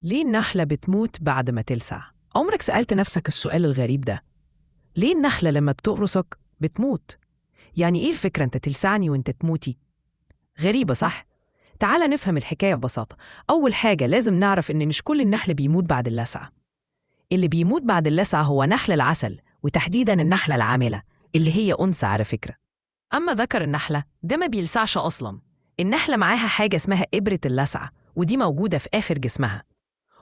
ليه النحلة بتموت بعد ما تلسع؟ عمرك سألت نفسك السؤال الغريب ده؟ ليه النحلة لما بتقرصك بتموت؟ يعني إيه الفكرة أنت تلسعني وأنت تموتي؟ غريبة صح؟ تعال نفهم الحكاية ببساطة. أول حاجة لازم نعرف إن مش كل النحل بيموت بعد اللسعة. اللي بيموت بعد اللسعة هو نحل العسل، وتحديداً النحلة العاملة اللي هي أنثى على فكرة. أما ذكر النحلة ده ما بيلسعش أصلاً. النحلة معاها حاجة اسمها إبرة اللسعة، ودي موجودة في آخر جسمها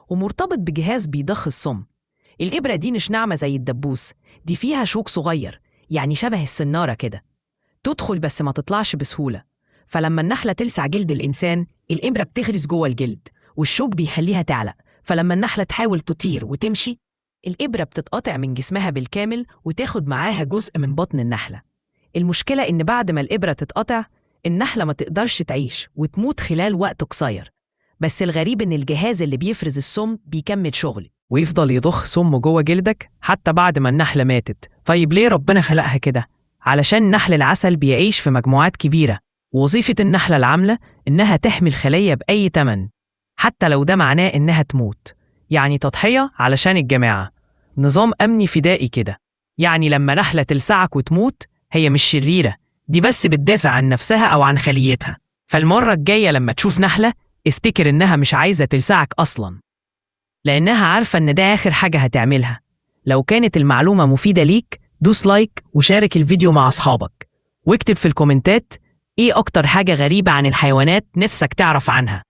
ومرتبط بجهاز بيضخ السم. الإبرة دي مش ناعمة زي الدبوس، دي فيها شوك صغير، يعني شبه السنارة كده، تدخل بس ما تطلعش بسهولة. فلما النحلة تلسع جلد الإنسان، الإبرة بتغرز جوه الجلد والشوك بيخليها تعلق. فلما النحلة تحاول تطير وتمشي، الإبرة بتتقطع من جسمها بالكامل وتاخد معاها جزء من بطن النحلة. المشكلة إن بعد ما الإبرة تتقطع، النحلة ما تقدرش تعيش وتموت خلال وقت قصير. بس الغريب إن الجهاز اللي بيفرز السم بيكمل شغل ويفضل يضخ سم جوه جلدك حتى بعد ما النحلة ماتت. طيب ليه ربنا خلقها كده؟ علشان نحل العسل بيعيش في مجموعات كبيرة، ووظيفة النحلة العاملة إنها تحمي الخلية بأي تمن، حتى لو ده معناه إنها تموت. يعني تضحية علشان الجماعة، نظام أمني فدائي كده. يعني لما نحلة تلسعك وتموت، هي مش شريرة، دي بس بتدافع عن نفسها أو عن خليتها. فالمرة الجاية لما تشوف نحلة، افتكر إنها مش عايزة تلسعك أصلاً، لأنها عارفة إن ده آخر حاجة هتعملها. لو كانت المعلومة مفيدة ليك، دوس like وشارك الفيديو مع أصحابك، واكتب في الكومنتات إيه أكتر حاجة غريبة عن الحيوانات نفسك تعرف عنها.